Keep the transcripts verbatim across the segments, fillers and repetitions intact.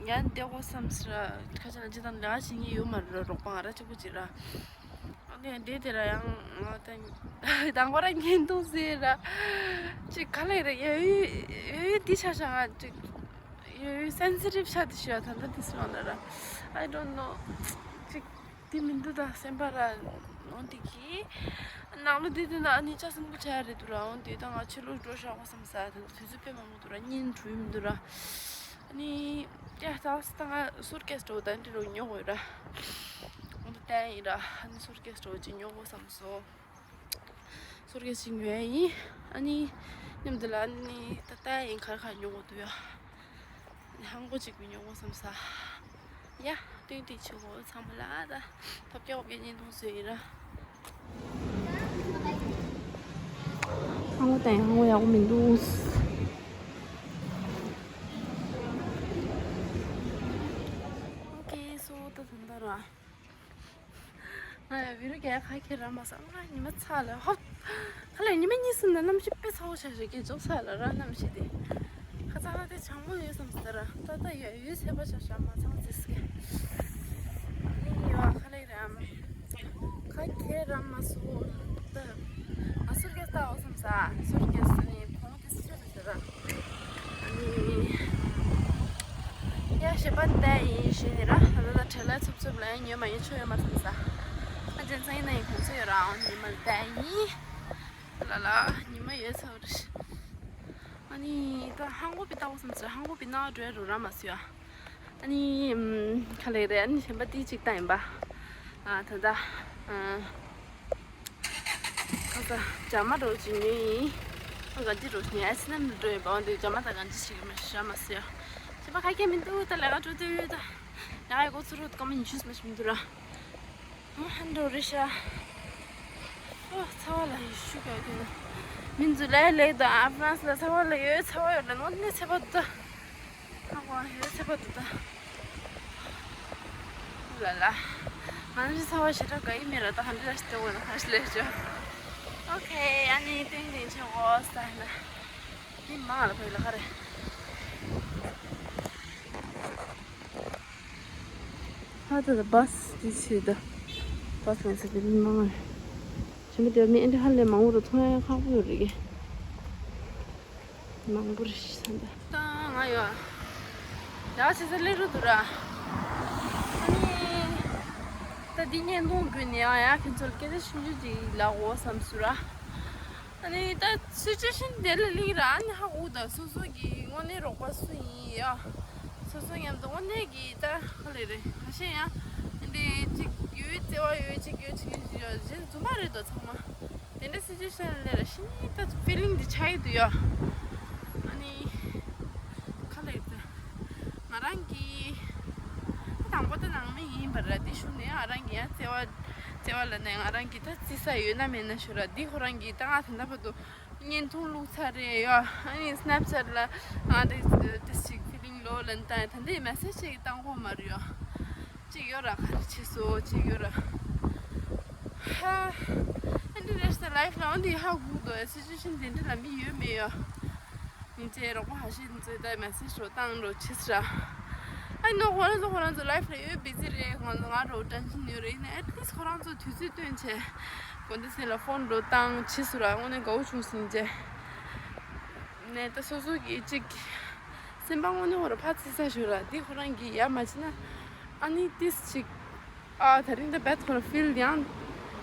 ཡང་བསྡད་དགོས་བསམ་ཟེར། ཁ་ཆེ་ལ་ཅི་དང་ལས་ཀ་བྱེད་མཁན་ཡོད་མ་རེད། རོགས་པ་ང་རང་གཅིག་པུ་ཅིག་ར། ཨ་ནི་ཡང་བསྡད་དེ་ར་ཡང་ང་ད་དང་པོ་ར་བརྙན་ཐུང་ཟེར་ར། ཅིག་ག་ལེ་རེད། ཡ་ཡུ་ཡ་ཡུ་འདི་ཆ་ཤ་ང་ཅིག་ཡ་ཡུ་སེན་སི་ཊིབ་ཆ་དེ་ཤི་ཡ་ད་ད་དེ་སོང་ལ་ར། I don't know. ཅིག་དེ་མི་འདུག་ད་སེམས་པ་ར། འོན་ཏེ་གི་ནང་ལོ་དེ་དུས་ན་ཨ་ནི་ཅག་སེམས་པོ་ཆགས་རེད་འདུག་ར། འོན་ཏེ་ད་ང་ཕྱི་ལོགས་འགྲོ་ཤག་གོ་བསམ་ས་ད་དུས་ཚོད་དཔེ་མང་པོ་འདུག་ར། བརྙན་འགྲོ་ཡི་མི་འདུག་ར། ཨ་ནི་ཡ་ད་ད་ང་སུཊ་ཀེས་འདྲ་བོ་ད་འདྲ་བོ་ཉོ་དགོས་ར། འོན་ཏེ་བལྟས་ཡིན་ར། ཨ་ནི་སུཊ་ཀེས་འདྲ་བོ་ཅིག་ཉོ་དགོས་བསམ་སོང་། སུཊ་ཀེས་ཅིག་ཉོ་ཡ་ཡིན། ཨ་ནི་མཉམ་དུ་ལ་ཨ་ནི་ད་ལྟ་ཡིན་ག་རེ་ག་རེ་ཉོ་དགོས་འདུག་ཡ། ཨ་ནི་ཧང་གོ་ཅིག་མི་ཉོ་དགོས་བསམ་ས། ཡ། ཏིང་ཏིང་ཆུ་བོ་ཚང་མ་ལ་ད་ཐོབ་རྒྱག་འོག་གི་བརྙན་ཐུང་བཟོས་ཡིན་ར། ཧང་གོ་དང་ཧང་གོ་ཡག་པོ་མི་འདུག་ཨོ་ཁེ། སོ་ད་ད་ད་ར། ང་ཡང་བི་རུ་རྒྱག་ཁ་ཁྱེར་ར་མ་སོང་། ང་ཉི་མ་ཚ་ལ་ཧོབ། ཁ་ལས་ཉི་མ་གཉིས་གསུམ་ནས་གནམ་གཤིས་དཔེ་ཚ་བོ་ཆགས་ཤག་གི་འཇོག་ཚ་ལ་ར་གནམ་གཤིས་དེ། ཁ་ཚ་ལ་དེ་གྲང་མོ་ཡོད་བསམ་ཟེར་ར། ད་ལྟ་ཡ་ཡུལ་ཚ་བ་ཆགས་ཤག་མ་ཚང་ཟེར་སྐད། ཨ་ནི་ཡོ་ཁ་ལས་ར་ཁ་ཁྱེར་ར་མ་སོང་། ད་ང་སུཊ་ཀེས་ལྟ་འོ་བསམ་ས། སུཊ་ཀེས་ནི་བོང་དེ་སུ་ཆ་རེད་ཟེར་ར། ཡ་ཞེས་པ་བལྟས་ཡིན་ཞེས་ནི་ར། ད་ལྟ་བྲེལ་ལ་འཚུབ་འཚུབ་ལ་ཡང་ཉོས་མ་ཉོས་ཆོ་ཡོད་མ་བསམ་ས། ཨ་ཅན་ཚང་ཡིན་ན་ཡིན་ཁོང་ཚོ་ཡོད་ར། ཨང་ཉི་མ་བལྟས་ཡིན། ལ་ལ་ཉི་མ་ཡོད་ཚ་བ་རེད། ཨ་ནི་ད་ཧང་གོ་པི་ལྟ་བུ་བསམ་ས། ཧང་གོ་པི་ན་འགྲོ་ཡ་རུ་ར་མ་སུ་ཡ། ཨ་ནི་ཨམ་ག་ལེ་རེད། ཨ་ནི་གཞན་པ་ཏི་གཅིག་ལྟ་ཡིན་པ། ཨ་ད་ད་ཨ། ཁ་ས་ཇ་མ་རོ་ཅིག་ཉོས་ཡིན། ཨ་ག་འདི་རོ་ཉོས་ཨ་ཚི་ནམ་འགྲོ་ཡིན་པ། འོན་ཏེ་ཇ་མ་ད་ག་འདི་ཞིག་མི་ཤ་མ་ཟེར། ཞེ་པ་ཁ་སྐད་མི་འདུག་ད་ལས་ཀ་འགྲོ་དུས་ད་ལས་ཀ་འགོ་ཚུགས་རོགས་སྐར་མ་ཉི་ཤུ་མ་ཞིག་མི་འདུག་ར། ཨ་ཧན་འགྲོ་རེ་ཤ། ཨོ་ཚ་བ་ལ་ཡི་ཤུ་ག་དེ་ན། མི་འཛུ་ལས་ལས་ད་ཨ་ཧྥ་རན་སི་ལ་ཚ་བ་ལ་ཡོད་ཚ་བ་ཡོད་ལ་ནོ་ནི་ཚེ་པ་ད། ཨ་ཝ་ཧེ་ཚེ་པ་དུ་ད། ལ་ལ། ང་ཚོ་ཚ་བ་ཞེ་དྲག་ག་ཡི་མེད་ར། ད་ཧ་འདྲ་ཞིག་དེ་འོ་ན་ཧ་ཤི་ལེ་ཅོ། ཨོ་ཁེ། ཨ་ནི་ཏིང་ཏིང་ཆེ་འོ་ས་ན། མི་མང་ལ་ཕ་ཡི་ལ་ཁ་རེ། ཧ་ད་ད་བ་སི་དེ་ཆེ་ད། བ་སི་ལ་ས་དེ་མི་མང་རེད། ཆེན་པོ་དེ་མི་ཨེ་འདྲ་ཧ་ལས་མང་བོ་རུ་མཐོང་ཡ་ཁག་པོ་ཡོད་རེད་གི། མང་པོ་རེད་ཤི་ས་འདྲ། ད་ང་ཡོད། ཡག་ཆེ་ས་ལེ་རུ་འདུག་ར། ཨ་ནི། ད་འདི་བརྙན་ཐུང་བརྒྱུད་ནས་ཡང་ཡང་ཁྱེད་ཚོར་སྐད་ཆ་ཆུང་ཆུང་ཅིག་ལབ་འོ་བསམ་སུ་ར། ཨ་ནི་ད་སི་ཅུ་ཨེ་ཤན་དེ་ལ་ལིག་ར། ཨ་ནི་ཧ་གོ་ད་སོ་སོ་གི་དངོས་གནས་རོགས་པ་སུ་ཡིན་ཡ། སོ་སོ་མཉམ་དུ་དངོས་གནས་ཀྱི་ད་ཧ་ལས་རེད། ཁ་ཤས་ཡང་འདི་ཅིག་ཡོད་བརྩེ་བ་ཡོད་ཅིག་ཡོད་ཅིག་ཡོད་ཅིག་ཡོད་ཅིག་རྫུན་མ་རེད་དོ་ཚང་མ། དེ་འདྲ་སི་ཅུ་ཨེ་ཤན་ལས་ར་ཤི་ནི་ད་ཕི་ལིང་འདི་ཆགས་ཡི་འདུག་ཡ། ཨ་ནི་ཁ་ལས་ད་ང་རང་གི་ད་དང་པོ་ད་ནང་མི་ཡིན་པ་ར། དེ་ཤུ་ནས་ང་རང་གི་ཡང་བརྩེ་བ་བརྩེ་བ་ལ་ནས་ང་རང་གི་ད་བརྩི་ས་ཡོད་ན་མེད་ན་ཤོད་ར། འདི་ཁོ་རང་གི་ད་ང་ད་ལྟ་བར་དུ་བརྙན་ཐུང་བླུགས་ཚར་རེད་ཡ། ཨ་ནི་སི་ནེབ་ཅེ་ཊི་ལ་ང་དེ་དེ་ཞིག་ཕི་ལིང་ལོ་ལན་ད་ད་འདི་མེ་སེ་ཇི་ཞིག་བཏང་གོ་མ་རེད་ཡ། ཅིག་ཡོད་ར། ག་རེ་བྱེད་སོ་ཅིག་ཡོད་ར། ཧ། ཨ་འདི་རེད་ས་ལའིཕ་ལ་འོན་ཏེ་ཧ་གོ་འདུག་སི་ཅུ་ཨེ་ཤན་དེ་འདྲ་ལ་མི་ཡོད་མེད་ཡ། ཉིན་བྱེད་རོགས་པ་ཧ་ཤེད་ཚོས་ད་མེ་སེ་ཇི་རོ་བཏང་རོ་བྱེད་ས་ར། ཨ་ནོ་ཁོ་རང་ཚོ་ཁོ་རང་ཚོ་ལའིཕ་ལ་ཡོད་བི་ཛི་རེད། ཁོ་རང་ཚོ་ང་རོ་ཊེན་ཤན་ཡོད་རེད། ཡིན་ན་ཨེ་ཊི་ལིསྚ་ཁོ་རང་ཚོ་དུས་ཚོད་བཏོན་བྱས་དགོན་སྡེ་སེ་ལ་ཕོན་རོ་བཏང་བྱེད་ས་ར། དངོས་གནས་དགའ་བོ་བྱུང་སིན་བྱས་ནས་ད་སོ་སོ་གི་ཅིག་སེམས་པ་དངོས་གནས་ཁོ་ར་ཕར་ཚིག་ས་ཞོ་ར། འདི་ཁོ་རང་གི་ཡ་མ་བྱེད་ན་ཨ་ནི་ཏིས་ཅིག་ཨ་ད་རིང་ད་བད་ཁོ་ར་ཕིལ་ཡང་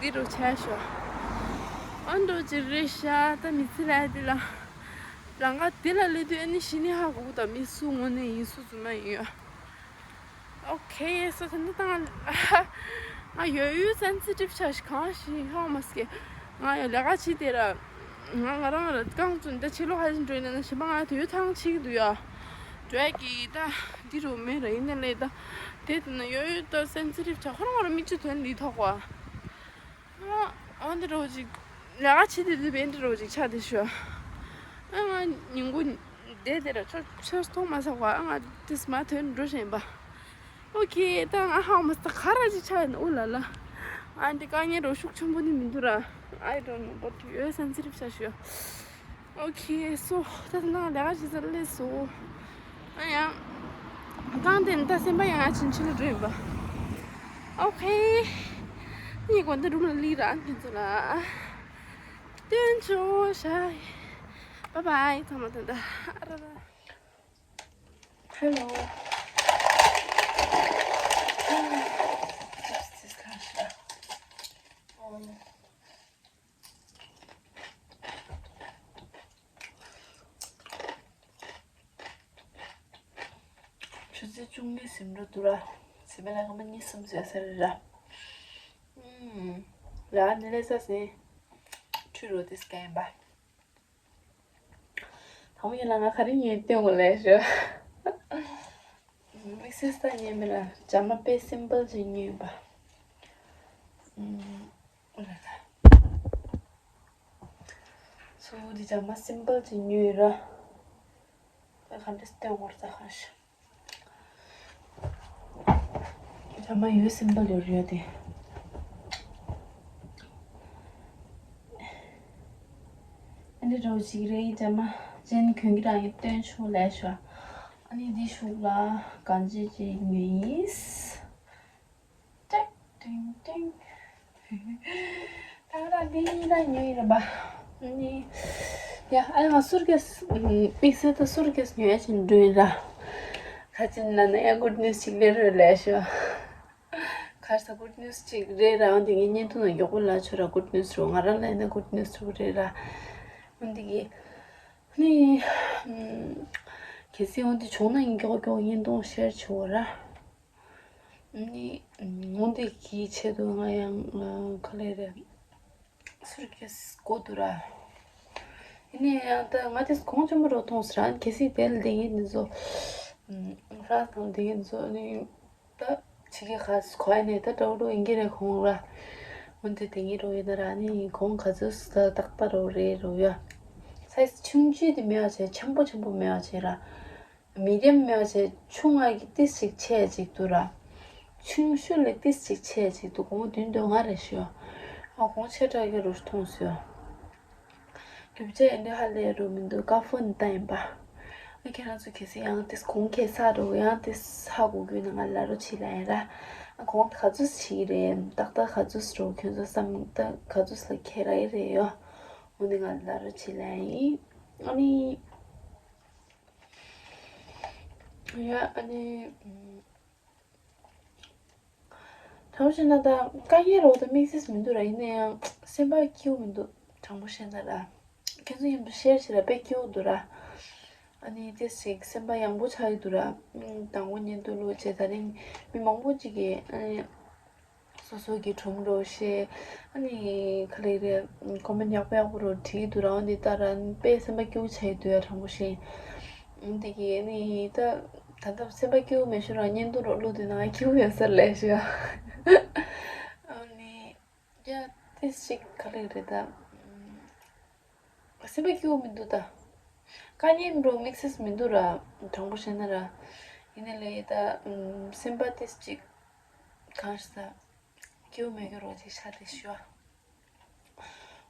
འདི་རུ་ཆ་ཤོ། ཨ་འགྲོ་ཅི་རེད་ཤ། ད་མི་ཚེ་ལ་འདི་ལ་རང་ག་འདི་ལ་སླེབས་དུས་ཨ་ནི་ཤི་ནི་ཧ་གོ་ད་མི་སུ་དངོས་གནས་ཡིན་སུ་རྫུན་མ་ཡིན་ཡོད། ཨོ་ཁེ། སོ་ད་འདི་ད་ང་ཡོད་ཡོད་སེན་སི་ཊིབ་ཆ་ཞིག་གང་ཞིག་ཧ་མ་སྐྱེ། ང་ཡོད་ལས་ཀ་བྱེད་དེ་ར། ང་ང་རང་ར་རྐང་བཙུགས་འདི་ཕྱི་ལོགས་ཧ་ཅང་འགྲོ་ཡིན་ན་ཞིམ་པ་ང་དུ་ཡོད་ཐང་ཆིག་འདུག་ཡ། འགྲོ་ཡ་གི་ད་འདི་རུ་མེད་ར། ཡིན་ན་ལས་ད་དེ་ད་ན་ཡོད་ཡོད་ད་སེན་སི་ཊིབ་ཆ་ཁོ་རང་ང་ར་མིག་ཆུ་ཐོན་འདི་ཐོག་བ། ཨ་འདི་རོ་ཅིག་ལས་ཀ་བྱེད་དེ་དུས་བེན་འདི་རོ་ཅིག་ཆ་དེ་ཤོ། ཨ་ང་ཉིན་གུང་བསྡད་དེ་ར་ཆོ་ཆོ་མཐོང་མ་ས་བ། ཨ་ང་དེ་སྨ་ཐོན་འགྲོ་བཞིན་པ། ཨོ་ཁེ། ད་ང་ཧ་མ་སྟ་ག་ར་ཅིག་ཆགས་ཡིན། ཨོ་ལ་ལ། ཨ་འདི་དཀའ་ངལ་རོ་ཤུགས་ཆེན་པོ་ནི་མི་འདུག་ར། I don't know, but ཡོད་སེན་སི་ཊིབ་ཆ་ཤོ། ཨོ་ཁེ། སོ་ད་ད་ནང་ལས་ཀ་བྱེད་ས་སླེབས་སོ། ཨ་ཡང་ གང་དེ་ནི་ད་སེམས་པ་ཡང་ང་ཕྱིན་ཕྱིན་ལ་འགྲོ་ཡིན་པ། ཨོ་ཁེ། ངས་དགོན་སྡེ་རུམ་ལ་ལི་ར་ཁྱེད་ཚོ་ལ་སྟོན་ཆོག་ཤ། Bye bye ཚང་མ་ད་ད། Hello. ཆུ་ཚོད་བཅུ་གཉིས་ཟིན་འགྲོ་འདུག་ར། ཟིན་པ་ལ་སྐར་མ་གཉིས་གསུམ་ཟེར་ས་རེད་ར། ཨུམ། ལ་ནི་ལས་ས་ཟིན། ཁྲུས་རོ་དེ་སྐད་ཡིན་པ། དང་པོ་ཡིན་ལ་ང་ག་རེ་ཉོས་སྟོན་དགོས་ལས་ཤོ། དམིགས་བསལ་ས་ཉོས་མེད་ལ་ཇ་མ་དཔེ་སིམ་པལ་ཅིག་ཉོས་པ། ཨུམ། ཨོ་ལ་ལ། སོ་འདི་ཇ་མ་སིམ་པལ་ཅིག་ཉོས་ར། ད་ག་འདྲ་སྟོན་དགོས་ར་ད་ག་ཤ། ཇ་མ་ཡོད་སིམ་པལ་ཡོད་རེད་དེ། ཨ་ནི་རོ་ཅིག་རེད་ཇ་མ་གཞན་གོན་གི་རང་ཡོད་སྟོན་ཆོག་ལས་ཤོ། ཨ་ནི་འདི་ཤུགས་ལ་གང་ཅི་ཅིག་ཉོས་ཡིན། ཏིང་ཏིང་ཏིང་། ད་ར་འདི་གཉིས་ད་ཉོས་ཡིན་ར་བ། ནི། ཡ་ཨ་ང་སུར་ཀེས་དམིགས་བསལ་ད་སུར་ཀེས་ཉོ་ཡ་ཅིག་འགྲོ་ཡིན་ར། ཁ་ཅིག་ན་ན་ཡ་good news་ཅིག་ལེ་རོ་ལས་ཤོ། ཁར་ས་good news་ཅིག་རེད་ར། འོན་ཏེ་ངའི་བརྙན་ཐུང་ནང་མགྱོགས་པོ་ལ་ཆོ་ར་good news་རོ་ང་རང་ལ་ཡིན་ན་good news་རོ་རེད་ར། འོན་ཏེ་གི་ནི། གལ་སྲིད་འོན་ཏེ་བྱུང་ན་ཡིན་མགྱོགས་མགྱོགས་བརྙན་ཐུང་ཤེར་བྱེད་འོ་ར། ནི། འོན་ཏེ་གི་ཆེད་དུ་ང་ཡང་ག་ལེ་རེད། སུར་ཀེས་དགོས་འདུག་ར། ཡིན་ནའི་ཡང་ད་ང་དེ་གོང་ཆེན་པོ་རོ་མཐོང་ཟེར་ཨ་ནི་གལ་སྲིད་དེ་ལ་བསྡད་ངེས་འདི་ཚོ། ཧྥ་རན་སི་ནང་བསྡད་ངེས་འདི་ཚོ་ཨ་ནི། ད་ཕྱི་རྒྱལ་ཁག་གོ་ཡ་ནས་ད་འདྲ་བོ་འགྲོ་ཡིན་གྱི་རེད་ཁོང་ར། འོན་ཏེ་དེ་ངེས་རོ་ཡིན་ན་ར་ཨ་ནི་གོང་ག་ཚོད་ད་ཏག་ཏག་རོ་རེད་རོ་ཡ། སའི་ཛི་ཆུང་ཆུང་དེ་མེད་པ་བྱས་ཆེན་པོ་ཆེན་པོ་མེད་པ་བྱས་ར། མི་ཌི་ཡམ་མེད་པ་བྱས་ཆུང་ང་གི་ཏིས་ཅིག་ཆེ་ཅིག་འདུག་ར། ཆུང་ཤོས་ལས་ཏིས་ཅིག་ཆེ་ཅིག་འདུག་སྒོར་མོ་བདུན་དོན་ལྔ་རེ་ཞུ། ཨ་གོང་ཆེ་དྲགས་ཀྱི་རུ་མཐོང་སོང་། རྒྱུ་ཆ་ཨེ་འདྲ་ཧ་ལས་རུ་མི་འདུག་ཀ་ཕོན་ད་ཡིན་པ། ཨ་ཁྱེད་རང་ཚོ་གལ་སྲིད་ཡང་ཏིས་གོང་ཁེ་ས་རུ་ཡང་ཏིས་ཧ་གོ་རྒྱུ་ན་ང་ལ་རུ་ཆི་ལ་ཡིན་ར། ཨ་གོང་ག་ཚོད་ཆི་རེད་ཏག་ཏག་ག་ཚོད་རུ་ཁྱོད་ཚོ་བསམ་ད་ག་ཚོད་ལ་ཁེ་ར་ཡི་རེད་ཡོ། འོ་ནི་ང་ལ་རུ་ཆི་ལ་ཡིན། ཨ་ནི། ཡ་ཨ་ནི། དྲང་པོ་བཤད་ན་ད་དཀའ་ངལ་རོགས་ད་དམིགས་བསལ་མི་འདུག་ར། ཡིན་ན་ཡང་སེམས་པ་སྐྱིད་པོ་མི་འདུག་དྲང་པོ་བཤད་ན་ར། ཁྱེད་ཚོ་མཉམ་དུ་ཤེར་བྱེད་ལ་དཔེ་སྐྱིད་པོ་འདུག་ར། ཨ་ནི་དེ་ཞིག་སེམས་པ་ཡང་པོ་ཆགས་ཀྱི་འདུག་ར། དང་པོ་ཉིན་དུ་ལོ་བྱས་ད་རིང་མི་མང་པོ་ཅིག་གིས་ཨ་ནི་སོ་སོ་གི་སྒྲུང་རོགས་བཤད། ཨ་ནི་ག་ལེ་རེད། ཀོ་མེན་ཡག་པོ་ཡག་པོ་རོགས་བྲིས་འདུག་ར། འོན་ཏེ་ད་རང་དཔེ་སེམས་པ་སྐྱིད་པོ་ཆགས་ཀྱི་འདུག་ཡ་དྲང་པོ་བཤད། འོན་ཏེ་གི་ཨ་ནི་ད་ད་ལྟ་སེམས་པ་སྐྱིད་པོ་མེད་ཤོད་རང་བརྙན་ཐུང་རོགས་བླུགས་དུས་ན་ང་སྐྱིད་པོ་ཡོད་ས་ལས་ཤོད། ཨ་ནི་ཡ་ཏིས་ཅིག་ག་ལེ་རེད་ད། སེམས་པ་སྐྱིད་པོ་མི་འདུག་ད། དཀའ་ངལ་འགྲོ་དམིགས་བསལ་མི་འདུག་ར། དྲང་པོ་བཤད་ན་ར། ཡིན་ནའི་ལས་ད་སེམས་པ་ཏིས་ཅིག་གང་ཞིག་ད་སྐྱིད་པོ་མེད་གི་རོ་ཅིག་ཆགས་ཏེ་ཤི་བ།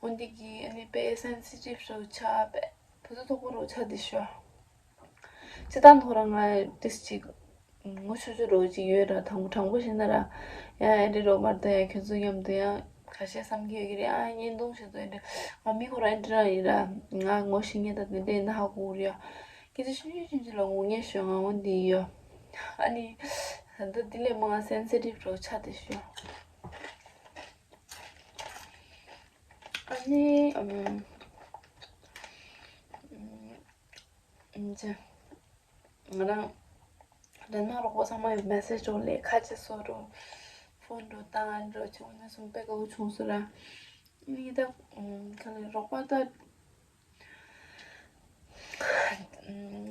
འོན་ཏེ་གི་ཨ་ནི་དཔེ་སེན་སི་ཊིབ་རོ་ཆགས་དཔེ་ཕུ་ཚུགས་མཐོ་པོ་རོ་ཆགས་ཏེ་ཤི་བ། སྤྱིར་བཏང་ཐོག་རང་ང་ཏིས་ཅིག་ངོ་ཆོག་ཆོག་རོ་ཅིག་ཡོད་ར། དྲང་པོ་དྲང་པོ་བཤད་ན་ར། ཡང་ཨེ་འདྲ་རོ་མར་ད་ཡང་ཁྱོད་ཚོ་མཉམ་དུ་ཡང་ཁ་ཤས་བསམ་གྱི་ཡོད་ཀྱི་རེད། ཨ་བརྙན་ཐུང་བྱེད་དུས་ཨེ་འདྲ་ང་མི་ཁོ་ར་ཨེ་འདྲ་རང་ཡིན་ར། ང་ངོ་ཤེས་མཁན་ད་དེ་འདྲ་ཡིན་ན་ཧ་གོ་གི་རེད་ཡ། སྐད་ཆ་ཆུང་ཆུང་ཆུང་ཆུང་ལ་ངུ་ངེས་ཤོད་ང་འོན་ཏེ་ཡོད། ཨ་ནི་ད་ལྟ་འདི་ལས་མང་སེན་སི་ཊིབ་རོ་ཆགས་ཏེ་ཤི་བ། ཨ་ནི་ཨམ་ཨམ་ཅི། ང་རང་རེད་ན་རོགས་པ་ཚང་མ་ཡི་མེ་སེ་ཇི་འགྲོ་ལས་ཁ་ཆེ་སོ་འགྲོ། ཕོན་འགྲོ་བཏང་ཨ་འགྲོ་ཆུང་ནས་སུམ་པའི་དགའ་བོ་ཆུང་སོ་ར། ནི་ད་ཁ་ལས་རོགས་པ་ད་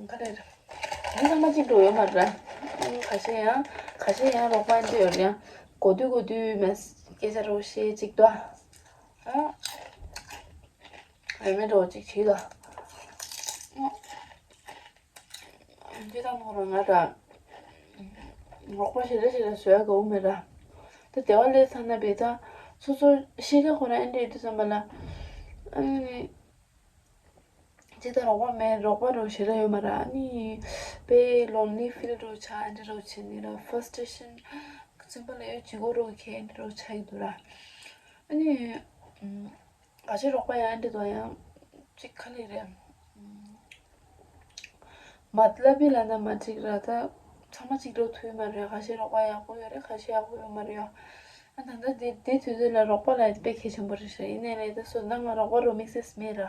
ཁ་ལས་ར། ནི་ཚང་མ་གཅིག་འགྲོ་ཡོད་མ་ར། ཁ་ཤས་ཡང་ཁ་ཤས་ཡང་རོགས་པ་འདི་ཡོད་ར། ཡང་གོ་དུས་གོ་དུས་མེ་སྐད་ཆ་རོགས་བཤད་ཅིག་ཏོ། ཨ། ཨ་མེ་འགྲོ་ཅིག་བྱིས་ལ། འདི་དང་ནོར་ང་ར། རོགས་པ་ཞེ་དྲག་ཞེ་དྲག་བཟོ་ཡ་དགའ་བོ་མེད་ར། ད་དེ་བ་ལས་ཚ་ན་བས་ད་སོ་སོ་ཤེས་ཀ་ཁོ་རང་ཨེ་འདྲ་ཡོད་དུས་ཙམ་པ་ལ། ཨ་ནི། ཅི་ད་རོགས་པ་མེད། རོགས་པ་རོ་ཞེ་དྲག་ཡོད་མ་ར། ཨ་ནི་དཔེ་lonely feel་རོ་ཆགས། འདི་རོ་བྱེད་ནི་ར། first station་ཚན་པ་ལ་ཡོད་ཅི་གོ་རོ་ཁེ་འདི་རོ་ཆགས་ཀྱི་འདུག་ར། ཨ་ནི་ག་ཅི་རོགས་པ་ཡང་འདི་དོ་ཡང་ཅིག་ག་ལེ་རེད། མ་ལབ་པི་ལ་ན་མ་ཅིག་ར། ད་ཚང་མ་ཅིག་འགྲོ་ཐུབ་མ་རེད། ཁ་ཤས་རོགས་པ་ཡག་པོ་ཡོད་རེད། ཁ་ཤས་ཡག་པོ་ཡོད་མ་རེད་ཡ། ཨ་ད་ད་དེ་དེ་དུས་ཚོད་ལ་རོགས་པ་ལ་དཔེ་གལ་ཆེན་པོ་རེད་ཤག་ཡིན་ནའི་ལས་ད་སོ་ནང་ང་རོགས་པ་རོ་དམིགས་བསལ་མེད་ར།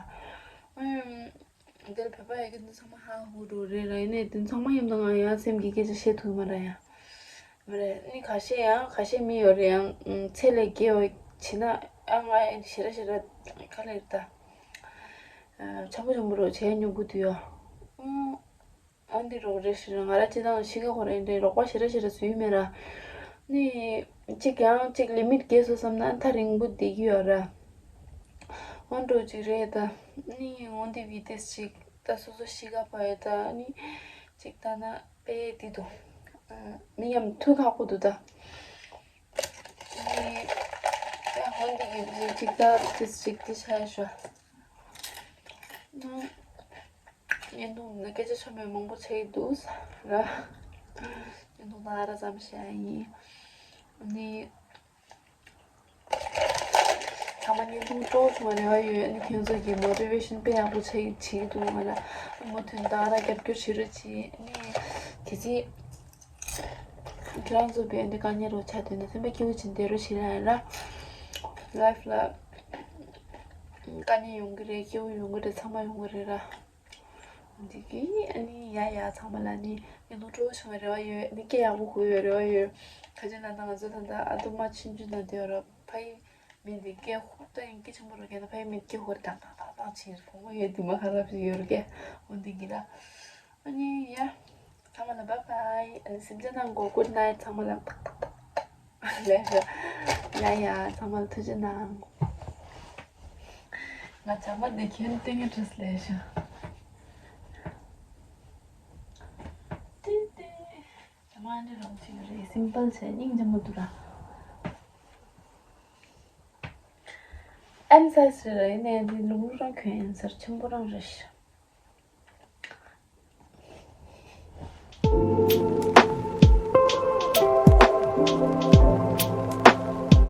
ཨུམ། དེར་བོད་པ་ཡ་གི་འདི་ཚང་མ་ཧ་གོ་འགྲོ་རེད་ར། ཡིན་ནའི་དེ་ཚང་མ་མཉམ་དུ་ང་ཡང་སེམས་ཀྱི་སྐད་ཆ་བཤད་ཐུབ་མ་ར་ཡ། མ་རེད། ནི་ཁ་ཤས་ཡང་ཁ་ཤས་མི་ཡོད་རེད། ཡང་ཚད་ལས་བརྒལ་བ་བྱེད་ན། ཨ་ང་ཞེ་དྲག་ཞེ་དྲག་ག་ལེར་ད། ཆམ་པོ་ཆམ་པོ་རོ་བྱས་མྱོང་གི་འདུག་ཡ། ཨང་འདི་རོགས་རེ་ཞིག་ང་ར་ཅི་དང་ཤི་ག་ཧོ་རེ་འདྲེ་རོགས་པ་ཞེ་དྲག་ཞེ་དྲག་བཟོས་མེད་ར། ནི་གཅིག་ཡང་གཅིག་ལི་མིཊ་བརྒལ་སོང་བསམ་ན་ཐག་རིང་པོ་བསྡད་ཀྱི་ཡོད་ར། འོན་ཏོ་གཅིག་རེད་ད། ནི་འོན་ཏེ་བི་ཏེས་གཅིག་ད་སོ་སོ་ཤི་ག་པ་ཡོད་ད། ནི་གཅིག་ད་ན་པེ་དེ་དུ་མི་ཡམ་ཐུག་ཁག་པོ་འདུག་ད། ནི་ད་འོན་ཏེ་གི་གཅིག་ད་ཏེས་གཅིག་དེ་ཆ་ཡ་ཤོ། བརྙན་ཐུང་ནང་སྐད་ཆ་ཆ་མེད་མང་པོ་བྱས་འདུག་ར། བརྙན་ཐུང་ནང་ཨ་ར་ཙམ་བཤད་ཡ་ཡིན། ཨ་ནི་ཚང་མ་བརྙན་ཐུང་སྤྲོ་བྱུང་བ་རེ་བ་ཡོད། ཨ་ནི་ཁྱེད་ཚོ་གི་མོ་ཊི་ཝེ་ཤན་དཔེ་ཡག་པོ་བྱས་བྱེད་ཀྱི་འདུག་ང་ལ་མུ་མཐུད་ད་ཨ་ར་རྒྱབ་སྐྱོར་བྱེད་རོགས་བྱེད། ཨ་ནི་གལ་སྲིད་ཁྱེད་རང་ཚོ་བས་འདི་དཀའ་ངལ་རོགས་ཆགས་འདུག་ན་སེམས་པ་སྐྱིད་པོ་བྱེད་བསྡད་རོགས་བྱེད་ལ་ཡིན་ར། ལའིཕ་ལ་དཀའ་ངལ་ཡོང་གི་རེད། སྐྱིད་པོ་ཡོང་གི་རེད། ཚང་མ་ཡོང་གི་རེད་ར། འདི་གི་ཨ་ནི་ཡ་ཡ་ཚང་མ་ལ་ནི་བརྙན་ཐུང་སྤྲོ་བོ་བྱུང་བའི་རེ་བ་ཡོད། ནི་སྐད་ཡག་པོ་གོ་ཡོད་རེ་བ་ཡོད། ཁ་ཅན་ན་ད་ང་ཚོ་ད་ལྟ་ཨ་དུ་མ་ཆུང་ཆུང་ན་དེ་ར་ཕ་ཡི་མི་འདི་སྐད་ཧུར་ཐག་ཡིན་སྐད་ཆེན་པོ་རུ་སྐད་ན་ཕ་ཡི་མི་སྐད་ཧུར་ཐག་ཐག་ཐག་ཐག་བྱེད་གོ་གོ་ཡོད། དུ་མ་ཁ་ལབ་ཞིག་ཡོད་རུ་སྐད་འོ་འདི་གི་ད། ཨ་ནི་ཡ། ཚང་མ་ལ་བའི་བའི། ཨ་ནི་སེམས་ཅན་ནང་གོ་གུཌ་ནའིཊ། ཚང་མ་ལ་ལས་ཡ་ཡ་ཚང་མ་ལ་ཐུགས་རྗེ་གནང་། ང་ཇ་མ་འདི་ཁྱོད་ཏིང་ངེ་བྲིས་ལས་ཤོ། ཏི་ཏི། ཇ་མ་འདི་རང་ཅིག་རེད། སིམ་པལ་བྱས་སྙིང་རྗེ་མོ་འདུག་ར། ཨེམ་སའིཛ་རེད་ར། ཡིན་ནའི་འདི་ལུག་ལུག་རང་གྱོན་ཡིན་ཟེར་ཆེན་པོ་རང་རེད་ཤོ།